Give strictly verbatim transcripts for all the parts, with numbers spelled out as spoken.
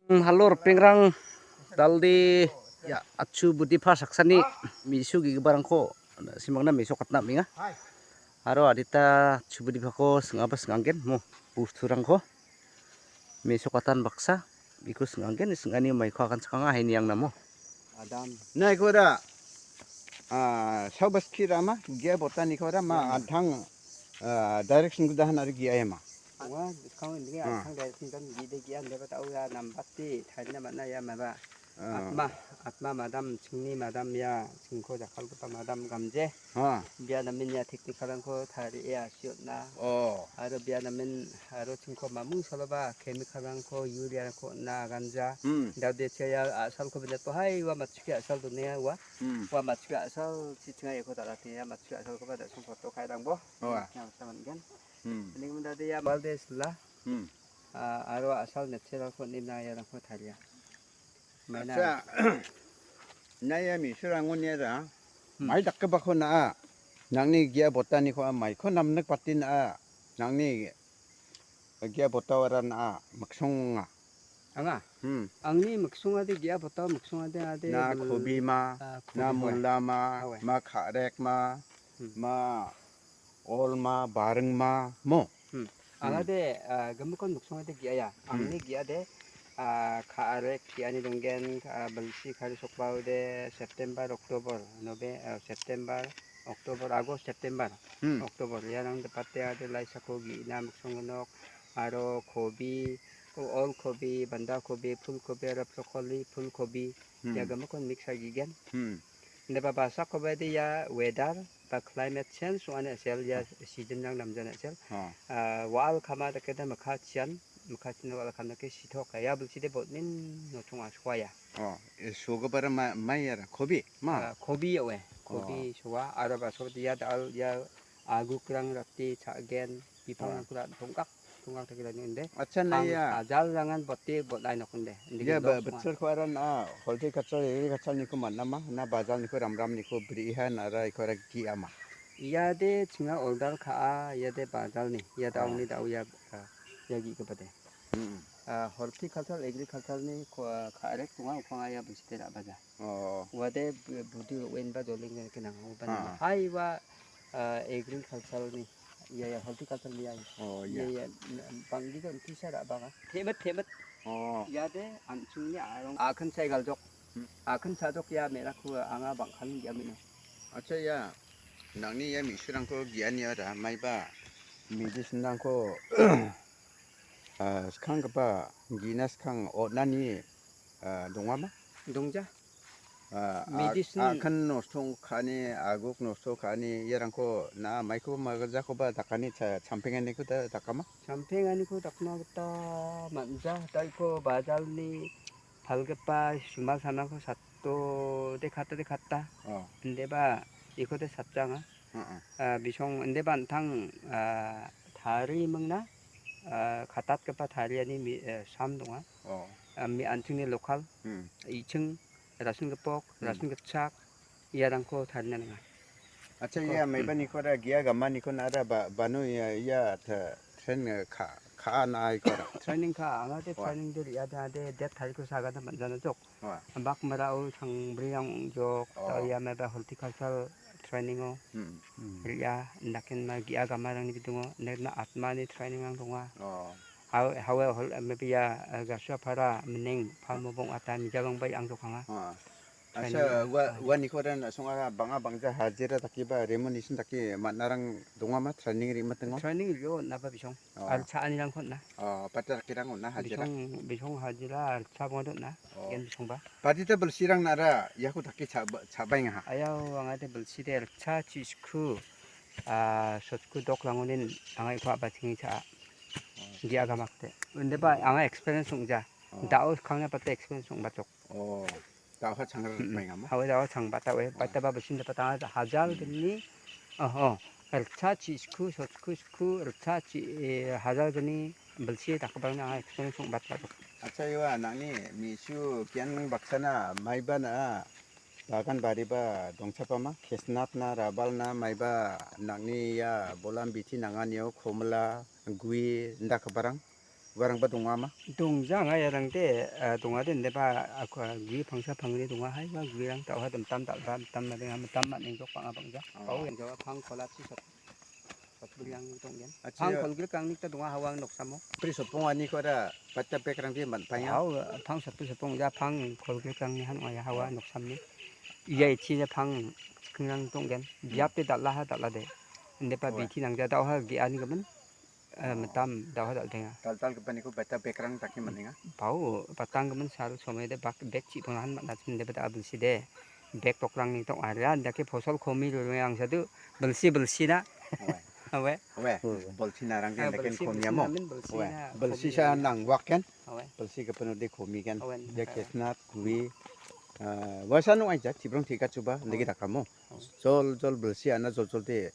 Hmm, halo ripeng rang, daldi, ya, atsu budi pha saksani, misu gigi barang ko, simang na misu katna minga. Aro adita atsu budi pha ko sengaba senganggen mo, bus turang ko. Misu katan baksa, iku senganggen, sengani mai ko akan sekanga hai niang namo. Adam. Na iko da, ah, saubas kira ma, gia botan iko da ma, adhang, ah, direction kudahan ari gia ma. Wa, kau ini Ah. adhang direction dan gide gia, dia ba tau ya, nambati, tadi nama na ya, ma ba. Ah. Atma, atma madam, sengni madam ya, sengko jakal kuta madam gamje. Ha. Bia namin ya teknik karang ko tari ya siot na. Oh. Aro bia namin, aro sengko mamung saloba, kemikal rang ko, urea ko na ganja. Hmm. Dau de cia ya asal ko benda to hai, wa matsuki asal dunia wa. Hmm. Wa matsuki asal, si cengai ko tarati ya, matsuki asal ko ba da sengko to kai rang bo. Oh. Yang sama kan. Hmm. Ini kemudian dia Valdez lah. Hmm. Ah, aro asal natural ko ni na ya rang ko tari ya. Mai na. Acha. Na ya misu rang ko ni ra. Hmm. Mai dak ke ba ko na a. Nangni gia botan ni ko a mai ko namnek pati na a. Nangni gia botan waran a. Maksong a. Anga. Hmm. Angni maksong ade gia botan maksong ade ade. Na bel-, kobi ma. Ah, na kobi mula ma. Awe. Ma karek ma. Hmm. Ma ol ma, bareng ma. Mo. Hmm. Hmm. Angade, ah, gemukon maksong ade gia ya. Hmm. Angni gia de, ah, karek gia ni donggen, ah, belsi kari sokbau de September, Oktober, Nobe-, ah, September, Oktober, August, September, Hmm. Oktober. Ya rang depate ade lai sako gina maksong genok, aro kobi, o-, ol kobi, banda kobi, phul kobi, aro brokoli, phul kobi. Hmm. Ya gemukon mix a gigen. Hmm. Nde ba basa ko ba de ya weather, ba climate change, so ane sel ya season yang namja na sel. Ha. Ah, waal kama da ke da makachian, makachian waal kama ke sithok ya belsi de botnin no chung aswa ya. Oh, e so ko bara ma, mai ya ra, kobi, ma. Ah, kobi ya we, kobi Oh. sowa, aro ba so ya dal ya agu kerang rati chagen, Ipang Ah. aku rak tongkak, tongkak tak kira ni ende. Acha na Ang ya. Ajal rangan boti bot lai nok ende. Ende Ya, gendo ba, semua. Betul ko aran, ah, horticulture, agriculture ni ko mana ma, na bazar ni ko ramram ni ko beri ihan ara iko ragi ama. Iya de singa order ka a, iya de bazar ni, iya de Ah. aung ni dau ya, ah, ya gi ke bade. Mm-mm. Ah, horticulture, agriculture ni ko, ah, ka arek tunga ukang aya besi tera bazar. Oh. Wade bu-, budi wen ba doling ngan kenang, uban Ah. hai wa, eh, agriculture ni. Iya, iya, horticulture ni, iya. Oh, iya. Iya, iya, n-, bang di kan kisa da bang, ah. Temet, temet. Oh. Iya de, ansung ni arong. Akan sai gal jok. Hmm. Akan sa jok ya, mera ku anga bang kan ya mino. Acha ya, nangni ya misu rang ko giani ya da, mai ba. Medicine rang ko, ah, skang ke ba, gina skang, o nani, ah, dong ama? Dongja. Ah, Medicine. Akan nosto kani, aguk nosto kani, iya rang ko na mai ko magaja ko ba dakani cha-, champeng ani ko da dakama? Champeng ani ko dakma kita manja, dai ko bazar ni hal ke pa sumal sama ko sato de kata de kata. Oh. Ende ba, iko de satjang a. Heeh. Ah, bisong ende ba antang, ah, thari mengna, ah, katat ke pa thari ani mi, eh, sam dong a. Oh. Ah, mi ansung ni lokal. Hmm. Icheng, rasun kepok, Hmm. rasun kechak, iya rang ko tarinan nga. Acha, ko, iya, hmm. Mai ba ni ko ra gia gama ni ko na ra ba, bano iya, iya, te, train, eh, ka, ka na ai ko ra. Training ka, anga de Oh. training de iya de, de, de tari ko saga na manjana jok. Oh. Ambak mera u sang beri yang jok, Oh. tau iya mai ba horticulture training o. Hmm. Hmm. Iya, ndakin ma gia gama rang ni bidung o, nek na atma ni training ang dong a. Oh. Hau, hau, hau, maybe ya, eh, Gasua para meneng, pa mobong ata mija bang bai ang jok anga. Ah. Training Asa, ang wa, jok anga. Wa ni ko ran song ara bang a bang ja hajira taki ba, remuneration taki ma narang dong ama training ri ma tengo? Training ri o na ba bisong. Oh. Archa ani rang ko na. Oh, pati taki rang ko na hajira. Bisong, bisong hajira archa bang do na. Oh. Gen bisong ba. Pati ta belsi rang na ra, ya ko taki cha ba, cha bai nga ha. Ayau, anga de belsi de archa chisku. Ah, sotku dok langunin, anga iko ba chingi cha. Oh. Gia gamak te. Ende ba, anga experience sung ja. Oh. Dau kang na pati experience sung ba jok. Oh. Dau ha chang ra Mm-mm. mai nga ma? Hawe dau chang ba ta we. Oh. Pati ba besin da patang hajal Hmm. geni. Oh, oh. Archa chisku, sotku, sku, archa chi, eh, hajal geni. Belsi da ka bang na experience sung ba ta jok. Acha, iwa, nangni misu kian baksa na mai ba na bagan bari ba dong cha pa ma, kesnat na, rabal na, mai ba nangni ya bolam bithi nangan yo, komla, gui, nda ka barang. Uarangba dongma? Dongja, nga iarang de, eh, dongma de, ndepa, aku, eh, gui pangsa pangni dongma hai, wa guirang tao ha dam tam dal ba tam ma deng ha tam ma neng jok pang abang ja. Oh. Pao yang jawa pang kola si sot. Sot beliang ni tong gen. Acha. Pang kolgil kang ni ta dongma hawang nok samo. Pri sopong ani ko ada batta bek rang di man paya. Hau, pang sot pri sopong ja pang kolgil kang ni han wa ya hawa nok sam ni. Iya ichi ja pang kengrang tong gen. Biap de dal la ha dal la de. Ndepa biti nang ja tao ha gi ani kemen. Eh, metam dau ha dal denga. Tal-tal kepa ni ko bata bek rang taki menenga. Pao, patang kemen saru somai de bak bek ci penglahan mak natin de bata belsi de. Bek tok rang ni tok aran dake fosol komi ru yang satu belsi belsi na. Awe. Awe. Awe. Belsi na rang ken dake komi amo. Awe. Belsi sa nang wak ken. Awe. Belsi kepa no de komi ken. Awe. Dake snat kui. Eh, wasa no aja cibrong tika cuba lagi tak kamu. Jol jol belsi ana jol jol de.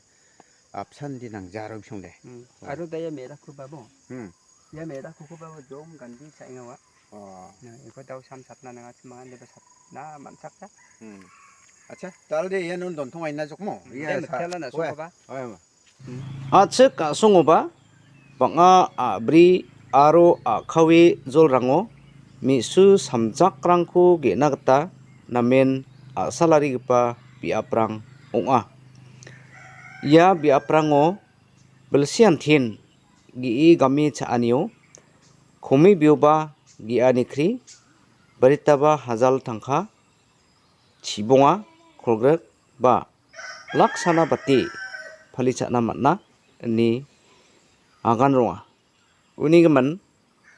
Apsan di nang jaro bisong de. Hmm. Aru da ya mera kuba bo. Hmm. Ya mera kuba bo jom gandi sa inga wa. Oh. Na, iko dau sam sat na nang aci mangan de ba sat na mansak ta. Hmm. Acha, tal de ya nun don tong aina jok mo. Hmm. Ya sa. Acha, ka songo ba. Bang a bri aro a kawi jol rango. Misu samjak rangku ge na geta namen a salari gepa biaprang ong a. Ia biaprango belsian thin gi i gami cha anio, komi bioba gi ani kri, barita ba hajal tangka, chibonga, kolgrek ba, laksana bati, pali chana matna, ni agan ronga. Uni gemen,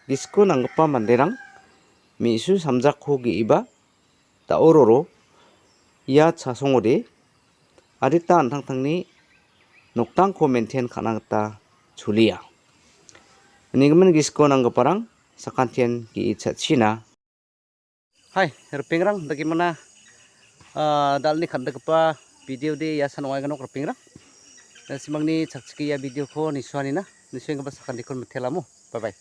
gisko nanggepa manderang, misu samjak ho gi iba, ta ororo, ia cha songode, adita antang tangni, noktang ko maintain kana geta chulia. Uni gemen gisko nanggeparang, sakantian gi icha china. Hai, ripengrang, dagi mana, ah, dal ni kan dagi pa video de ia san wai ganok ripengrang. Dan simang ni chak chiki ia video ko ni suani na, ni suani gaba sakan dikon metela mo. Bye bye.